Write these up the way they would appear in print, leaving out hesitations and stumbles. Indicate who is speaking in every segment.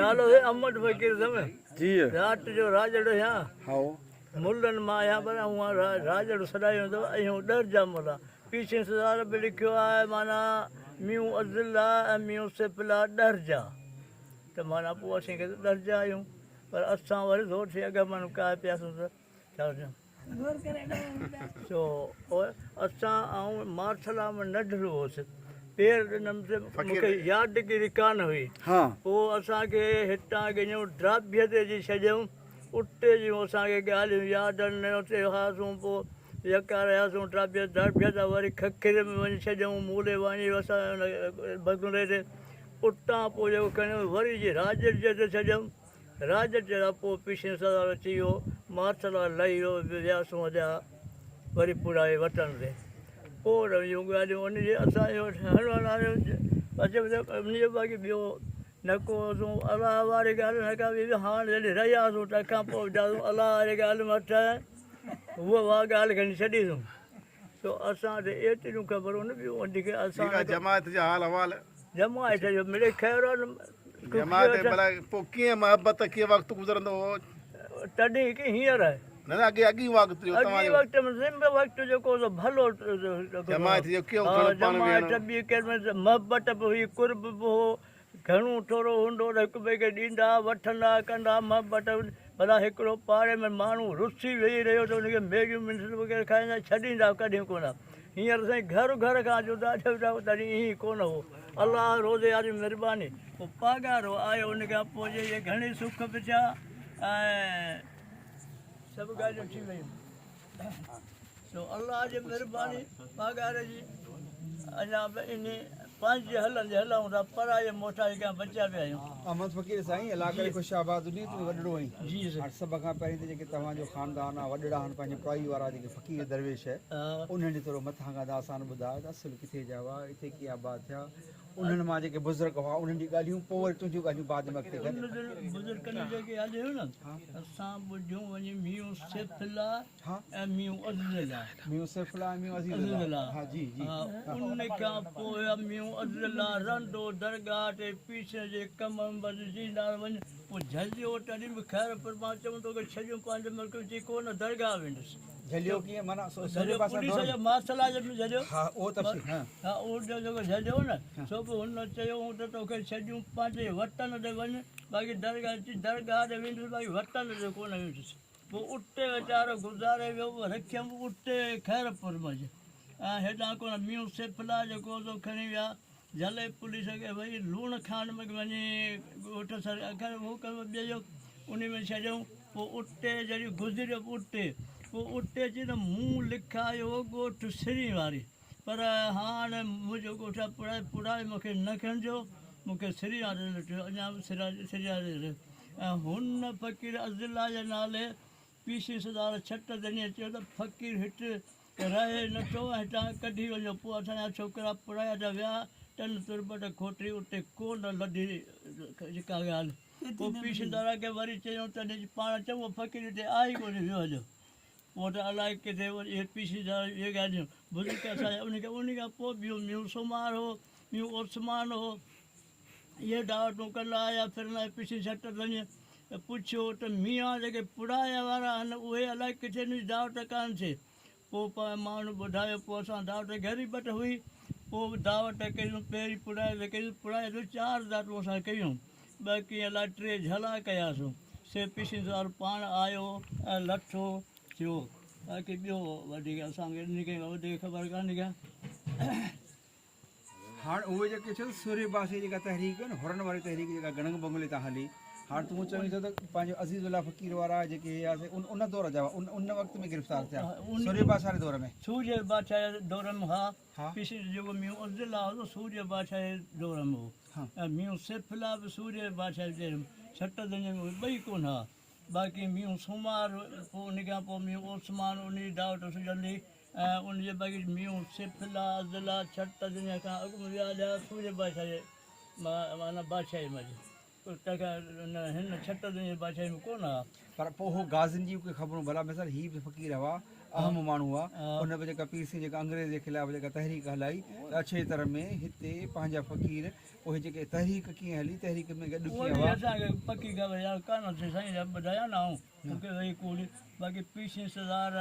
Speaker 1: نالو هي احمد فقير سم.
Speaker 2: جي.
Speaker 1: رات جو راڄڙ هيان.
Speaker 2: هائو.
Speaker 1: ملن مان آهيان پر هونئن راڄڙ سڏايو ويندو اهيون ڏهرجا ملا. پيڇي سزار به لکيو آهي معنيٰ ميون عزالله ۽ ميون سيف الله ڏهرجا ته معنيٰ پوء اسين کي ته ڏهرجا آهيون پر اسان وري زور ٿي اڳ معنيٰ ڪاهي پياسون ته ڇا ٿيو. سو اسان آئون مارٿلا ۾ ننڍڙو هوس، پير ڏنم ته مون کي يادگيري ڪانه هئي. پوء اسان کي هتان ڳڃيو ڊاڀيء تي اچي ڇڏيائون. اتي جون اسان کي ڳالهيون ياد آهن. اتي هئاسون پوء يڪا رهياسون ڊاڀيء ڊاڀيء تان وري ککري ۾ وڃي ڇڏيائون مولي واڻيي اسان ان بنگلي تي. اتان پوء جيڪو کڻيو وري جي راڄڙجي تي ڇڏيائون. راڄ جهڙا پوء پيشين سردار اچي ويو، مارٿلا لهي ويو، وياسون ادا وري پورائي وطن تي. پوء رهيون ڳالهيون ان جي اسان جو هڻڻ ان جو باقي ٻيو نه ڪو اسون الله واري ڳالهه نه ڪا ٻي هاڻ جڏهن رهياسون تنهن کان پوء وڌاسون الله واري ڳالهه مٿ هوء اها ڳالهه کڻي ڇڏيسون. سو اسان کي ايتريون خبرون نه ٻيون وڌيڪ اسان
Speaker 3: ٺيڪ آ جماعت جا حال احوال.
Speaker 1: جماعت جو مڙئي خير آ نه.
Speaker 3: جماعت ڀلا پوء ڪيئن محبت ڪيئن وقت گذرندو هو.
Speaker 1: تڏهن ڪي هينئر.
Speaker 3: نه نه اڳي اڳي وقت جو توهان
Speaker 1: اڳي وقت ۾ زم وقت جيڪو سو ڀلو.
Speaker 3: جماعت جو ڪيئن اٿڻ پاڻ ويهڻ.
Speaker 1: جماعت ٻي ڪنهن ۾ محبت به هئي قرب به هو. گهڻو ٿورو هوندو ته هڪ ٻئي کي ڏيندا، وٺندا، ڪندا محبت. ڀلا هڪڙو پاڙي ۾ ماڻهو رسي ويهي رهيو ته ان کي ميگيون منسٽ وغيره کائيندا ڇڏيندا ڪڏهن ڪونه. هينئر سائين گهر گهر کان جدا ٿيو ويٺا تڏهن ائين ڪونه هو. الله روزي واري مھرباني. پوء پاڳارو آيو ان کان پوء جي گهڻي سک به ٿيا ۽ سڀ ڳالهيون ٿي ويون. سو الله جي مھرباني پاڳاري جي اڃا به انھي پنھنجي ھلندي ھلائون ٿا پرائي موٺائي کان بچيا پيا آھيون.
Speaker 2: احمد فقير سائين الله ڪري خوش آباد هجين تون وڏڙو آهين
Speaker 1: جي سائين.
Speaker 2: هاڻ سڀ کان پهرين ته جيڪي توهان جو خاندان آ وڏڙا آهن پنهنجي پڙائي وارا جيڪي فقير درويش انهن جي ٿورو مٿان کان داستان ٻڌاء ته اصل ڪٿي جا هئا اتي ڪيئن آباد ٿيا انهن مان جيڪي بزرگ هئا انهن جون ڳالهيون پوء وري تنهنجون ڳالهيون بعد ۾ اڳتي ڪر.
Speaker 1: انهن بزرگن جون جيڪي ڳالهيون هيون نه اسان ٻڌيون وڃي ميون سيف الله ۽ ميون عزيز الله.
Speaker 2: ميون سيف الله ۽ ميون عزيز الله ها جي جي.
Speaker 1: ان کان پوء ميون عزيز الله رهندو درگاهه تي پيسن جي ڪم ۾ بس جيندا وڃ پوء جهليو تڏهن به خيرپور مان چوندو ڪي ڇڏيون پنهنجي ملڪ ۾ چي ڪو نه درگاهه ويندس.
Speaker 2: جهليو ڪيئن معنيٰ سوري پاسي
Speaker 1: پوليس جي مارشل لا ۾ جهليو.
Speaker 2: ها اهو تفصيل ها.
Speaker 1: ها اهو جيڪو جهليو نه سو به هن چيو هو ته توکي ڇڏيون پنهنجي وطن تي وڃ باقي درگاهه چي درگاهه تي ويندس باقي وطن تي ڪونه ويندس. پوء اتي ويچارو گذاري ويو. پوء رکيم اتي خيرپور منجهه ۽ هيڏانهن ڪونه ميون سيف الله جو ڪوزو کڻي ويا. جهلي پوليس کي وئي لوڻ خان ۾ وڃي ڳوٺ سر اکر هو ڪيو ٻئي جو انهي ۾ ڇڏيائون. پوء اتي جڏهن گذريو اتي پوء اتي اچي ته مون لکايو ڳوٺ سرين واري پر هاڻ منهنجو ڳوٺ آهي پڙائي پڙائي مون کي نه کڻجو مون کي سرين واري لکيو اڃا به سرين واري ۽ هن فقير عزالله جي نالي پيسي سردار ڇٽ ڌڻيء چيو ته فقير هت رهي نه ٿو ۽ هتان ڪڍي وڃو. پوء اسان جا ڇوڪرا پڙهايا ته ويا، تن تربت کوٽي اتي ڪو نه لڌي ڪا ڳالهه. پوء پيسي سردار کي وري چيائون ته پاڻ چڱو فقير هتي آهي ئي ڪونه ويو هليو. پوء ته الائي ڪٿي وري اهي پيسي سردار اهي ڳالهيون بزرگ اسان جا انهي کان پوء ٻيو ميون سومار هو، ميون عثمان هو. اهي دعوتون ڪندا آيا ڦرندا آيا پڇي ڇٽ ڌڻيء پڇيو ته ميان جيڪي پڙايا وارا آهن اهي الائي ڪٿي ان جي دعوت ڪانه ٿئي پوء ماڻهن ٻڌايو پوء اسان دعوت غريبت هئي پوء به دعوت ڪيون پهرين پڙايا تي ڪيون پڙايا تي چار دعوتون اسان ڪيون ٻه ڪيئن الائي ٽي جهلا ڪياسون سي پڇي سوار پاڻ آيو ۽ لٿو ٿيو باقي ٻيو وڌيڪ اسان کي ان کي وڌيڪ خبر ڪانه ڪا.
Speaker 2: هاڻ اهي جيڪي چيو ته سورهيه باسي جيڪا تحريڪ هئي نه حرن واري تحريڪ جيڪا گڻنگ بنگلي تان هلي هاڻ تون چوين ٿو ته پنهنجو عزيز الله فقير وارا جيڪي هيا سي ان ان دور جا هئا ان ان وقت ۾ گرفتار ٿيا سورهيه بادشاهه واري دور ۾.
Speaker 1: سورهيه بادشاهه جي دور ۾ ها پيسي جيڪو ميون عزيز الله هو سورهيه بادشاهه جي دور ۾ هو ۽ ميون سيف الله به سورهيه بادشاهه جي دور ۾ ڇٽ دنيا ۾ اهي ٻئي ڪونه ها باقي ميون سومار پوء ان کان پوء ميون عثمان ان جي دعوت سجهندي ۽ ان جي باقي ميون سيف الله عبدالله ڇٽ دنيا کان اڳ ۾ ويا هليا سورهيه بادشاهه جي معنيٰ بادشاهي منجهه. تنهن کان هن ڇٽ ڌڻي جي بادشاهي ۾ ڪونه ها.
Speaker 2: پر پوء هو غازين جون ڪي خبرون ڀلا مثال هي به فقير هئا، اهم ماڻهو هئا، ان به جيڪا پير سائين جيڪا انگريز جي خلاف جيڪا تحريڪ هلائي ته اڇي تر ۾ هتي پنهنجا فقير پوء هي جيڪي تحريڪ ڪيئن هلي تحريڪ ۾ گڏ
Speaker 1: اها
Speaker 2: ڪيئن
Speaker 1: به
Speaker 2: هئا.
Speaker 1: اسان کي پڪي خبر يار ڪانه ٿي سائين جا ٻڌايان نه آئون مون کي وئي ڪوڙي باقي پير سائين سردار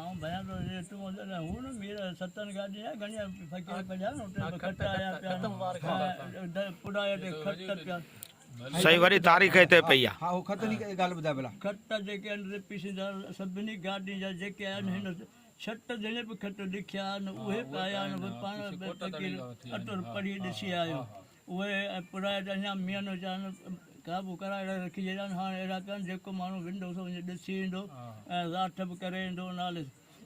Speaker 1: آئون ڀيان ٿو جي تون جڏهن هو نه مير ستن گاڏي يا گهڻي فقير ڪڍيا نه اتي به کٽ آيا پيا پڏايا تي کٽ پيا.
Speaker 4: سائين وڏي تاريخ هتي پئي آ.
Speaker 2: ها هو خط جي ڳالهه ٻڌاء ڀلا.
Speaker 1: کٽ جيڪي آهن سي پيسيندا سڀني گاڏين جا جيڪي آهن هن ڇٽ جهڙي به کٽ لکيا آهن اهي به آيا آهن اهي پاڻ به فقير اٽر پڙهي ڏسي آيو اهي ۽ پرائي ته اڃا ميان ويچارن قابو ڪرائي رکي ڇڏيا آهن هاڻ اهڙا پيا آهن جيڪو ماڻهو ويندو سو وڃي ڏسي ايندو ۽ راٺ به ڪري ايندو نالي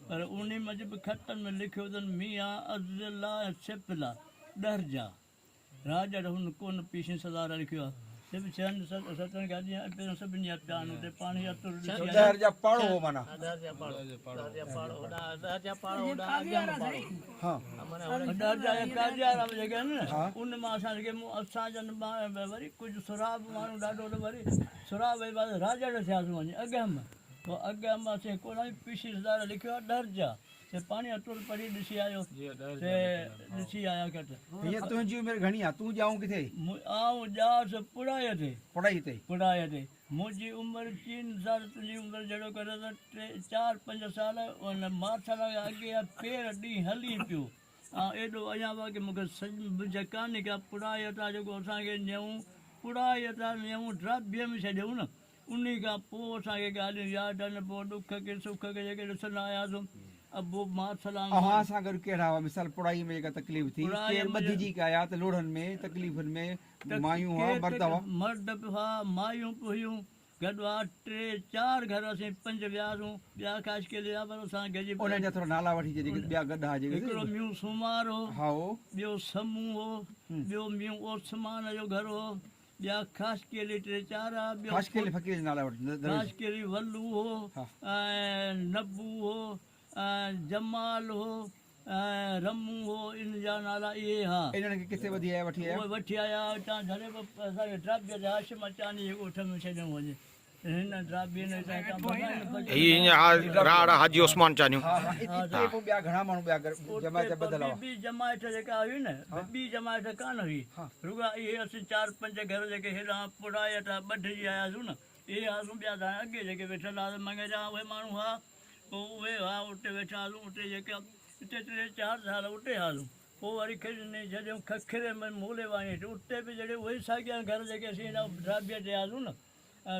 Speaker 1: پر انهي منجهه به خطن ۾ لکيو اٿن ميان عزالله ۽ سيف الله ڏهرجا راڄڙ هن ڪونه پيشين سزا رکيو آ. سڀ ڇهن ستن گاڏين ۽ پيرن سڀني جا پيا آهن اتي پاڻي اتر ڏسي آيا.
Speaker 2: ڏهر جا پاڙو هو معنيٰ. ها.
Speaker 1: ڏهر جا قاضيارا به جيڪي آهن نه ان مان اسان کي مون اسان جن مان وري ڪجهه سهراب ماڻهو ڏاڍو ته وري سهراب جي بعد راڄڙ ٿياسون وڃي اڳهم پوء اڳهم اسين ڪونه پيشين سزا لکيو آ ڏهر جا. سي پاڻي اتر پري ڏسي آيو، سي ڏسي آيا کٽ.
Speaker 2: هينئر تنهنجي عمر گهڻي آ، تون ڄائون ڪٿي؟
Speaker 1: آئون ڄائس پڙائيء تي.
Speaker 2: پڙائيء تي.
Speaker 1: پڙائيء تي. منهنجي عمر چئن سال، تنهنجي عمر جهڙو ڪر ته ٽي چار پنج سال ان مارشل کان اڳي آ، پير ڏينهن هلي پيو. آئون ايڏو اڃا باقي مون کي سڄ ٻجهه ڪانهي ڪا. پڙائيء تان جيڪو اسان کي نيئون، پڙائيء تان نيئون ڊراٻيء ۾ ڇڏيئون نه. انهي کان پوء اسان کي ڳالهيون ياد آهن، پوء ڏک ڪي سک ڪي جيڪي ڏسندا آياسون، ابو مان سلام.
Speaker 2: اوهان سان گڏ ڪهڙا هئا؟ مثال پڙهائي ۾ جيڪا تڪليف ٿي، ڪير ٻڌجي ڪي آيا ته لوڙهن ۾ تڪليفن ۾ مايون هئا مرد هئا؟
Speaker 1: مرد به هئا مايون به هيون، گڏ هئا ٽي چار گهر اسين پنج وياسون، ٻيا خاصخيلي هئا پر اسان گڏجي.
Speaker 2: انهن جا ٿورا نالا وٺي چئه جيڪي ٻيا گڏ هئا جيڪي.
Speaker 1: هڪڙو ميون سومار هو، ٻيو سمون هو، ٻيو ميون عثمان جو گهر هو، ٻيا خاصخيلي ٽي چار ها، ٻيو
Speaker 2: خاصخيلي فقير جا نالا وٺ درويش.
Speaker 1: خاصخيلي ولو هو ۽ نبو هو ۽ جمال هو ۽ رمون هو ان جا نالا اهي ها.
Speaker 2: انهن کي ڪٿي ٻڌي آيا وٺي آيا؟
Speaker 1: اهي وٺي آيا اتان جھلي به اسان کي ڊراٻيء تي هاشم اچاني جي ڳوٺ ۾ ڇڏيائون وڃي.
Speaker 4: هي راڙ حاجي عثمان چانيو.
Speaker 2: ها ها اتي پوء ٻيا گهڻا ماڻهو ٻيا جماعت جا ٻڌل هئا.
Speaker 1: ٻي جماعت جيڪا هئي نه ٻي جماعت ڪانه هئي رڳا اهي اسين چار پنج گهر جيڪي هيڏانهن پڙائي تان ٻڌجي آياسون نه اهي هئاسون ٻيا ته هاڻي اڳي جيڪي ويٺل هئا مڱيجا اهي ماڻهو هئا پوء اهي هئا اتي ويٺا هئاسون اتي جيڪا اتي ٽي چار سال اتي هئاسون پوء وري کڻي ڇڏيائون ککري ۾ مولي واڻي هيٺ اتي به جهڙي اهي ساڳيا گهر جيڪي اسين هيڏانهن ڊاٻي تي آياسون نه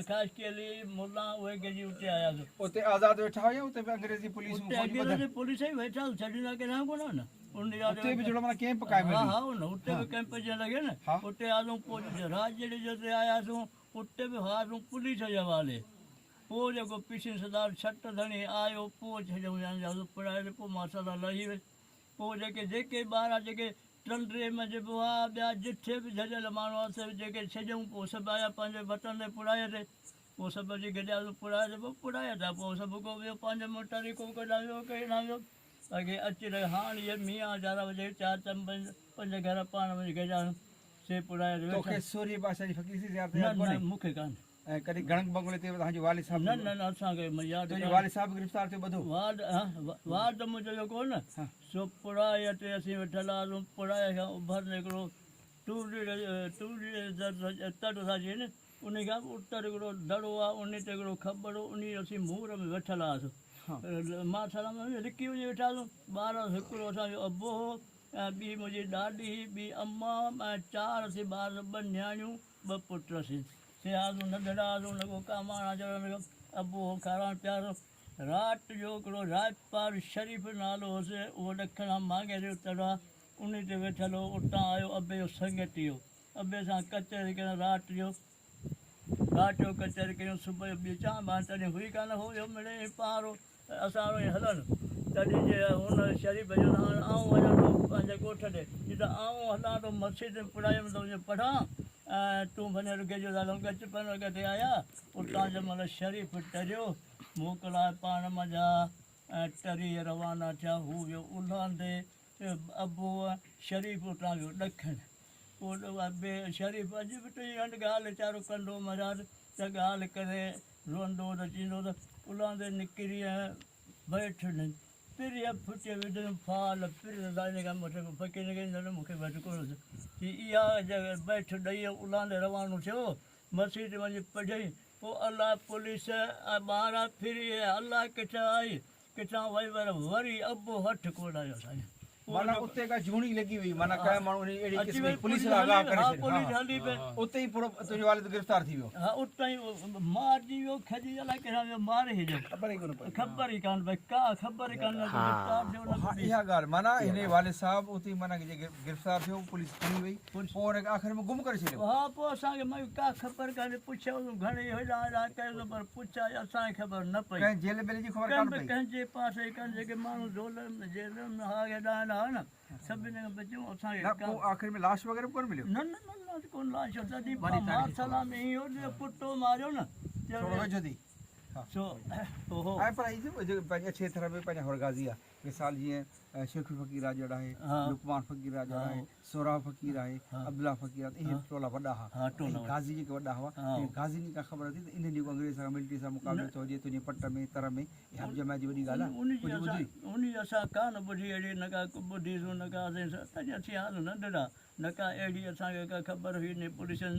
Speaker 1: خاصخيلي ملا اهي گڏجي اتي آياسون.
Speaker 2: اتي آزاد ويٺا هئا يا اتي به انگريزي پوليس
Speaker 1: اتي انگريزي پوليس ئي ويٺا هئا ڇڏيندا ڪيڏانهن ڪونه هئا نه.
Speaker 2: اتي به جهڙو معنيٰ ڪئمپ قائم
Speaker 1: هئي. ها ها نه اتي به ڪئمپ جيئن لڳي نه اتي آياسون پوء راڄڙي جي آياسون اتي به هئاسون پوليس جي حوالي. پوء جيڪو پيشين سردار ڇٽ ڌڻي آيو پوء ڇڏيائون يعني جهاز پڙهائي ته پوء ماشاء الله لهي وئي. پوء جيڪي جيڪي ٻار جيڪي ٽنڊي منجهه به هئا ٻيا جٿي به جهليل ماڻهو هئا سي جيڪي ڇڏيائون پوء سڀ آيا پنهنجي وطن تي پڙهائي تي پوء سڀ اچي گڏياسون پڙهائي تي پوء پڙهائي ٿا پوء سڀ ڪو ويو پنهنجي منهن ٽري ڪو ڪيڏانهن ويو ڪيڏانهن ويو باقي اچي رهيا هاڻ اهي ميان ويچارا جيڪي چار پنج گهر پاڻ وڃي گڏيا سي پڙهائي تي ويٺا.
Speaker 2: توکي سورهيه بادشاهه جي فقير سين زيارت ياد ڪونهي؟
Speaker 1: نه نه مون کي ڪانهي.
Speaker 2: ۽ ڪڏهن گڻڪ بنگلي تي توهان جو والد صاحب
Speaker 1: نه نه نه اسان کي ياد
Speaker 2: تنهنجو والد صاحب به گرفتار ٿيو ٻڌو.
Speaker 1: والد ها والد منهنجو جيڪو هو نه سو پڙائي تي اسين ويٺل هئاسون پڙائي کان اڀر هڪڙو ٽورڙي ٽورڙي تڙ ٿا چين انهي کان به اتر هڪڙو دڙو آهي انهي تي هڪڙو کٻڙ هو انهي اسين مور ۾ ويٺل هئاسون مان سلام لڪي وڃي ويٺا هئاسون ٻار هڪڙو اسان جو ابو هو ۽ ٻي منهنجي ڏاڏي هئي ٻي امان ۽ چار اسين ٻار ٻه نياڻيون ٻه پٽ سي سي آزون ننڍڙا آزون نه ڪو ڪاماڻا چڙهڻ لڳا. ابو هو کاران پيارو. رات جو هڪڙو راڄپال شريف نالو هوس، اهو ڏکڻ کان مانگهي جو تڙ آ، انهي تي ويٺل هو. اتان آيو ابي جو سنگتي هو. ابي سان ڪچهري ڪيائين رات جو. رات جو ڪچهري ڪيون صبح جو ٻي چانهه بانهه تڏهن هئي ڪانه هو اهو مڙئي پارو. اسان وڃي هلن، تڏهن جي هن شريف چيو ته هاڻ آئون وڃان ٿو پنهنجي ڳوٺ ڏي، چي ته آئون هلان ٿو مسجد ۾ پڙهايم ته وڃي پڙهان ۽ تون ڀڃي رڳي جو زالون ڳچ پن اڳتي آيا، اتان جنهن مهل شريف ٽريو، موڪلائي پاڻ منجهان ۽ ٽري روانا ٿيا، هو ويو الهندي، ابو شريف اتان ويو ڏکڻ. پوء بي شريف اڄ به تنهنجي هنڌ ڳالهه ويچارو ڪندو مهراج ته ڳالهه ڪري روئندو ته چيندو ته الاندي نڪري بيٺ نه پرينء ڦٽي وڌم فال پرين دا ان کان مٿي ڪو فقير نه ڪندو نه مون کي بيٺ ڪونه ٿيو چي اها جڳهه بيٺ ڏئي الاندي روانو ٿيو مسيت وڃي پڙهيائين پوء الله پوليس ٻاهران ڦري الله ڪٿان آئي ڪٿان وئي پر وري ابو هٺ ڪونه آيو سائين.
Speaker 2: معنيٰ اتي ڪا جهوني لڳي وئي معنيٰ ڪنهن ماڻهو انهي اهڙي قسم جي پوليس لاء آگاهه ڪري ڇڏيو
Speaker 1: ها هلي پئي
Speaker 2: اتي ئي پورو تنهنجو والد گرفتار ٿي ويو.
Speaker 1: ها اتي ئي مارجي ويو کڄي الائي ڪيڏانهن ويو ماري ڇڏيو
Speaker 2: خبر ئي ڪونه پئي.
Speaker 1: خبر ئي ڪانه پئي ڪا خبر ئي ڪانه نه گرفتار ٿيو نه
Speaker 2: ها اها ڳالهه معنيٰ هن والد صاحب اتي ئي معنيٰ جي گرفتار ٿيو پوليس کڻي وئي پوء ان کي آخر ۾ گم ڪري ڇڏيو.
Speaker 1: ها پوء اسان کي مئي ڪا خبر ڪانه پڇيوسون گهڻي هيڏانهن هيڏانهن ڪيوسون پر پڇا اسان کي خبر نه پئي.
Speaker 2: ڪنهن جيل ٻيل جي خبر ڪانه پئي.
Speaker 1: ڪنهن جي پاسي ڪانه جيڪي ماڻهو ڍول جيل ۾ ها هيڏانهن هيڏانهن ها نه سڀني کان پڇيو اسان کي
Speaker 2: نه پوء آخر ۾ لاش وغيره به ڪونه مليو.
Speaker 1: نه نه نه لاش ڪونه لاش تڏهن مار سلام ائين هو جو ڪتو ماريو نه.
Speaker 2: ٿورو ويجهو ٿي.
Speaker 1: سو هو.
Speaker 2: ۽ پر هي جيڪو پنهنجي اڇي ٿر ۾ پنهنجا حر غازي آ مثال جيئن شيخ فقير راڄڙ آهي، لقمان فقير راڄڙ آهي، سهراب فقير آهي، عبدالله فقير آهي ته اهي ٽولا وڏا ها. اهي غازي جيڪي وڏا هئا، انهن غازين جي ڪا خبر اٿئي ته انهن جيڪو انگريز سان ملٽري سان مقابلو ٿيو هجي تنهنجي پٽ ۾ تر ۾ اها به جماعت جي وڏي ڳالهه آهي. ڪجهه ٻڌئي؟
Speaker 1: ان جي اسان ڪانه ٻڌي اهڙي نه ڪا ٻڌيسون نه ڪا اسين تڏهن اسين هئاسون ننڍڙا نه ڪا اهڙي اسان کي ڪا خبر هئي نه پوليسن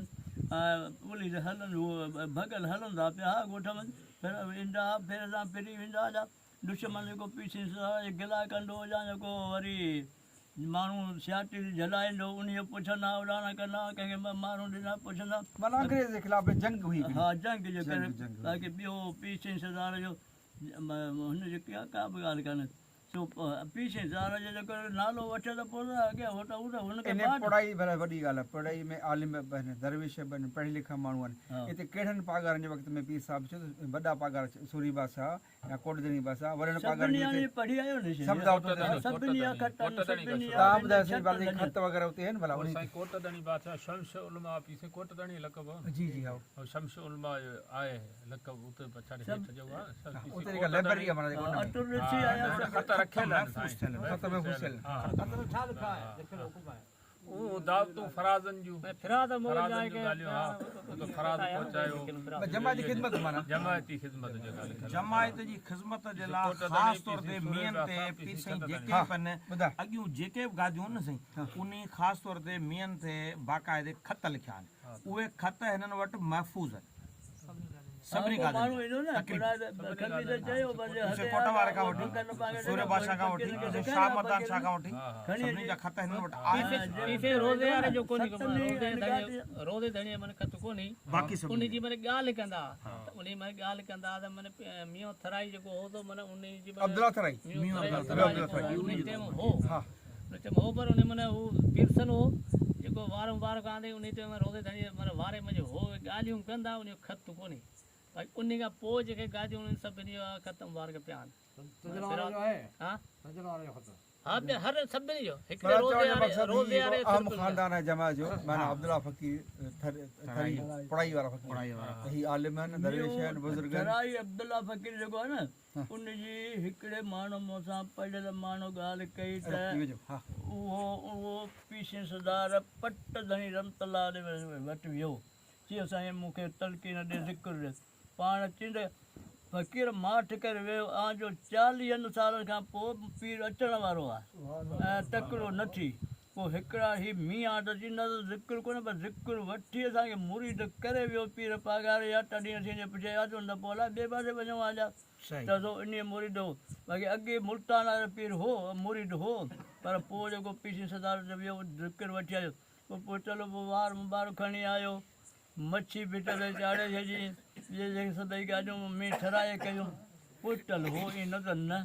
Speaker 1: پوليس هلن هو ڀڳل هلندا پيا ها ڳوٺ ۾ ڦر ايندا ها ڦر سان ڦري ويندا هليا. دشمن جيڪو پيسين سان گلا ڪندو يا جيڪو وري ماڻهو سياٽي جهلائيندو انهيء پڇندا اڏاڻا ڪندا ڪنهن کي مارون ڏيندا پڇندا.
Speaker 2: معنيٰ انگريز جي خلاف جنگ هئي هڪڙي.
Speaker 1: ها جنگ جي ڪري باقي ٻيو پيسين سردار جو هن جي ڪا به ڳالهه ڪانهي سو پيسين سردار جو جيڪو نالو وٺي ته پوء اڳيان هو ته هو ته هن کي
Speaker 2: انهيء پڙهائي ڀلا وڏي ڳالهه آهي پڙهائي ۾ عالم به آهن درويش به آهن پڙهيل لکيل ماڻهو آهن اتي ڪهڙن پاڳارن جي وقت ۾ پير صاحب چيو ته وڏا پاڳارا سورهيه بادشاهه يا ڪوٽ ڌڻي بادشاهه وڏن پاڳارن
Speaker 1: سڀني
Speaker 2: جي
Speaker 1: آڻي
Speaker 2: اتي
Speaker 1: پڙهي آيو نه
Speaker 2: سڀ دعوتون اتي ٿيون.
Speaker 1: سڀني جا خط آهن سڀني جا
Speaker 2: توهان ٻڌايو سائين ڀلا جيڪي خط وغيره اتي آهن ڀلا انهي
Speaker 5: سائين ڪوٽ ڌڻي بادشاهه شمس علماء پي سائين ڪوٽ ڌڻي لقب هو
Speaker 2: جي جي هائو
Speaker 5: نه شمس علماء جو آهي لقب اتي پڇاڙي هيٺ جو آهي
Speaker 2: اتي جيڪا لائبرري آهي معنيٰ جيڪا ان ۾
Speaker 1: اٽل ڏسي آيا سڀ
Speaker 5: خط رکيل آهن سائين
Speaker 2: خط محفوظ ٿيل
Speaker 5: آهن.
Speaker 6: خط ۾ ڇا لکيو آهي لکيل حڪم آهي.
Speaker 5: اهو دعوتون فرازن جون فرازن جون ڳالهيون ها ته فراز پهچايو
Speaker 2: جماعتي خدمت معنيٰ
Speaker 5: جماعتي خدمت جيڪا لکيل
Speaker 7: جماعت جي خدمت جي لاء خاص طور تي ميئن تي پير سائين جيڪي به آهن اڳيون جيڪي به گاديون آهن نه سائين انهي خاص طور تي ميئن تي باقاعدي خط لکيا آهن اهي خط هنن وٽ محفوظ آهن. سڀني گادين جا تقريبن ڪوٽ واري کان وٺي سورهيه بادشاهه کان وٺي شاهه مردان شاهه کان وٺي سڀني جا خط هنن وٽ آهن. باقي سڀني جا.
Speaker 2: عبدالله ٿرائي.
Speaker 8: باقي انهي کان پوء جيڪي گاديون انهن سڀني جا خط مبارڪ پيا آهن.
Speaker 6: سجل واري جو آهي؟ سجل واري جو خط.
Speaker 8: ها ٻيا هر سڀني جو هڪڙي
Speaker 2: معنيٰ
Speaker 8: روزي
Speaker 2: چوڻ جو
Speaker 8: واري
Speaker 2: مقصد هي
Speaker 8: روزي
Speaker 2: هڪڙو
Speaker 8: واري
Speaker 2: اهم
Speaker 8: سرڪل
Speaker 2: خاندان آهي جماعت جو معنيٰ عبدالله فقير ٿري پڙهائي وارا فقير ته هي عالم آهن درويش آهن بزرگ آهن.
Speaker 1: ٿرائي عبدالله فقير جيڪو آهي نه ان جي هڪڙي ماڻهو مون سان پڙهيل ماڻهو ڳالهه ڪئي ته اهو اهو پيشين سردار پٽ ڌڻي رحمت الله عليه وٽ ويو چيو سائين مون کي تلقين ڏي ذڪر ڏي. پاڻ چيند فقير ماٺ ڪري ويو آن جو چاليهن سالن کان پوء پير اچڻ وارو آ ۽ تڪڙو نه ٿي. پوء هڪڙا هي ميان ته چيندا ته ذڪر ڪونه پر ذڪر وٺي اسان کي مريد ڪري ويو پير پاڳاري جا تڏهن اسين جي پڇي آياسون نه ته پوء الائي ٻئي پاسي وڃون ها جا ته سو انهيء مريد هو. باقي اڳي ملتان وارو پير هو مريد هو پر پوء جيڪو پيشين صدارت تي ويو ذڪر وٺي آيو. پوء پوتل به وار مبارڪ کڻي آيو. مڇي ڀت تي چاڙهي ڇڏي. ٻئي جيڪي سڀئي ڳالهيون مين ٺھرائي ڪيون. پوتل هو ائين نه ته نه.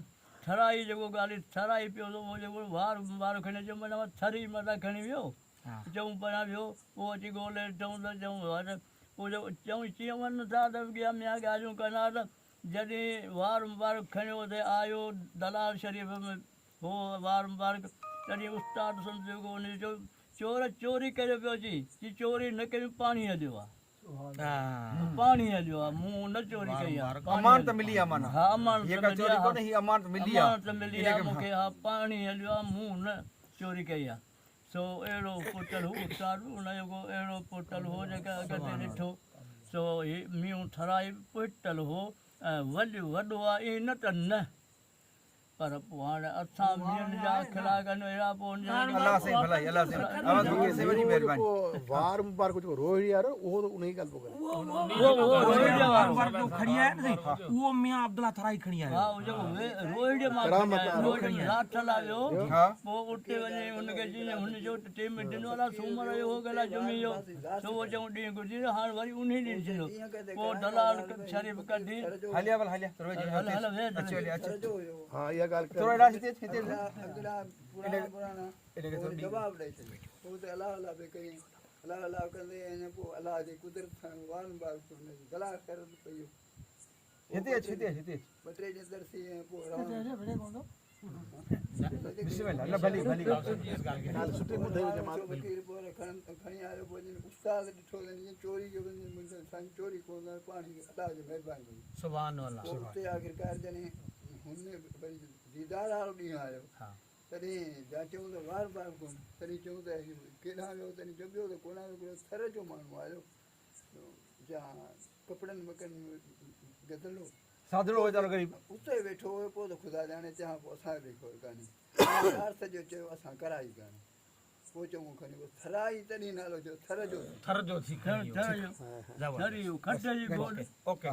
Speaker 1: ٺھرائي جيڪو ڳالهه ٺھرائي پيو ته اهو جيڪو وار مبارڪ کڻي اچيو معنيٰ ٿري متان کڻي ويو. چئون پريان ويو. پوء اچي ڳولي ڏٺائون ته چئون وار پوء جو چئون چيئن وڃ ٿا ته ٻيا ميان ڳالهيون ڪندا ته جڏهن وار مبارڪ کڻيو اتي آيو دلال شريف ۾ هو وار مبارڪ تڏهن استاد سمجهيو ڪو ان جو چور چوري ڪريو پيو اچي چي چوري نه ڪيم پاڻي هليو آ پاڻي هليو آ مون نه چوري ڪئي آ
Speaker 2: امانت ملي آ معنيٰ
Speaker 1: ها امانت
Speaker 2: هي ڪا چوري ڪونه هي امانت ملي آ
Speaker 1: امانت ملي آ مون کي ها پاڻي هليو آ مون نه چوري ڪئي آ. سو اهڙو پٽل هو استاد به ان جو ڪو اهڙو پٽل هو جيڪا اڳتي ڏٺو سو هي مينهن ٿرائي به پٽل هو ۽ وڏ وڏو آ ائين نه ته نه پر پوء هاڻي اسان مينهن جا اخلاق آهن اهڙا پوء ان جا
Speaker 2: الله سائين ڀلائي الله سائين اوهان کي سائين وڏي مهرباني.
Speaker 3: جيڪو وار مبارڪ جيڪو روهڙي وارو اهو ته انهي ڳالهه پيو ڪري.
Speaker 1: اهو اهو روهڙي وارو
Speaker 7: مبارڪ جو کڻي آيا نه سائين اهو ميان عبدالله ٿرائي کڻي آيو.
Speaker 1: ها اهو جيڪو روهڙي مان کڻي آيو روهڙي ۾ لاٿل آيو پوء اتي وڃي هن کي جيئن هن جو ته ٽيم ڏنو الا سومر جو هو الا جمعي جو سو اهو چئون ڏينهن گذري ويو هاڻ وري انهي ڏينهن ٿيندو پوء دلال شريف ڪڍي
Speaker 2: هليا ڀلا هليا ٿورو ويجهو
Speaker 1: هل هل ويهه
Speaker 2: اچ هليا اچ
Speaker 3: ها اها ڳالهه
Speaker 2: ٿورو هيڏانهن اچ هتي اچ هتي ان کي ٿورو
Speaker 9: جواب ڏئي ڇڏيو پوء ته الله الله پئي ڪيائين الله الله ڪندي ۽ پوء الله جي قدرت سان وار مبارڪ ٿيو هن جي دلال خيرت پئي ويو
Speaker 2: هتي اچ هتي اچ هتي اچ
Speaker 9: ٻه ٽي ڏينهن ترسي ۽ پوء روانو
Speaker 2: بسم الله نه ڀلي ڀلي
Speaker 3: ڳالهه سٺي ٻڌائي جماعت
Speaker 9: فقير پوء کڻي آيو پوء جن استاد ڏٺو ته جن چوري جو سائين چوري ڪونه پاڻ الله جي مهرباني هئي
Speaker 8: سبحان الله
Speaker 9: پوء اتي آخرڪار جڏهن هن وري ديدار وارو ڏينهن آيو تڏهن جاچيون ته وار بار ڪونه تڏهن چيون ته هي ڪيڏانهن ويو تڏهن چيو ٻيو ته ڪونه آيو هڪڙو ٿر جو ماڻهو آيو جا ڪپڙن وڪڙن ۾ گدلو
Speaker 2: سادڙو ويچارو غريب
Speaker 9: اتي ويٺو هو پوء ته خدا ڄاڻي چيان پوء اسان کي خبر ڪانهي يار سڄو چيو اسان ڪرائي ڪانه پوء چڱو کڻي پوء ٿرائي تڏهن نالو ٿيو ٿر جو
Speaker 7: ٿر جو ٿي کڻي
Speaker 1: ٿر جو کٽ جي گوڏ
Speaker 7: اوڪي.